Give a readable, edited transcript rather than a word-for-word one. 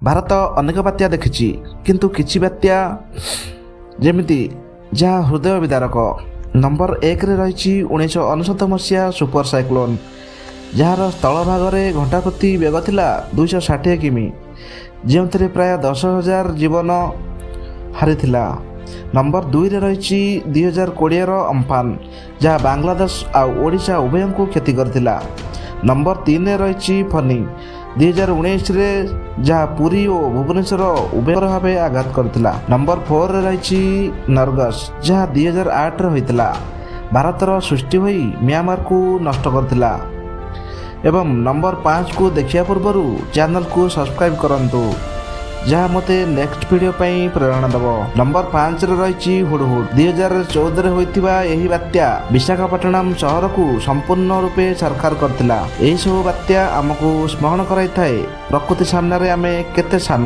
ଭାରତ ଅନେକ ବାତ୍ୟା ଦେଖିଛି, କିନ୍ତୁ କିଛି ବାତ୍ୟା ଯେମିତି ଯାହା ହୃଦୟ ବିଦାରକ। ନମ୍ବର 1ରେ ରହିଛି 1999 ମସିହା ସୁପର ସାଇକ୍ଲୋନ୍, ଯାହାର ସ୍ଥଳଭାଗରେ ଘଣ୍ଟା ପ୍ରତି ବେଗ ଥିଲା 260 କିମି, ଯେଉଁଥିରେ ପ୍ରାୟ 10,000 ଜୀବନ ହାରିଥିଲା। ନମ୍ବର 2ରେ ରହିଛି 2020ର ଅମ୍ଫାନ, ଯାହା ବାଂଲାଦେଶ ଆଉ ଓଡ଼ିଶା ଉଭୟଙ୍କୁ କ୍ଷତି କରିଥିଲା। ନମ୍ବର 3ରେ ରହିଛି ଫନି, 2019ରେ, ଯାହା ପୁରୀ ଓ ଭୁବନେଶ୍ୱର ଉଭୟ ଭାବେ ଆଘାତ କରିଥିଲା। ନମ୍ବର 4ରେ ରହିଛି ନର୍ଗସ, ଯାହା 2008ରେ ହୋଇଥିଲା, ଭାରତର ସୃଷ୍ଟି ହୋଇ ମିଆଁମାରକୁ ନଷ୍ଟ କରିଥିଲା। ଏବଂ ନମ୍ବର 5କୁ ଦେଖିବା ପୂର୍ବରୁ ଚ୍ୟାନେଲକୁ ସବସ୍କ୍ରାଇବ୍ କରନ୍ତୁ, ଯାହା ମୋତେ ନେକ୍ସଟ ଭିଡ଼ିଓ ପାଇଁ ପ୍ରେରଣା ଦେବ। ନମ୍ବର 5ରେ ରହିଛି ହୁଡ଼ହୁଡ଼। 2014ରେ ହୋଇଥିବା ଏହି ବାତ୍ୟା ବିଶାଖାପଟ୍ଟନମ ସହରକୁ ସମ୍ପୂର୍ଣ୍ଣ ରୂପେ ଛାରଖାର କରିଥିଲା। ଏହିସବୁ ବାତ୍ୟା ଆମକୁ ସ୍ମରଣ କରାଇଥାଏ, ପ୍ରକୃତି ସାମ୍ନାରେ ଆମେ କେତେ ସାନ।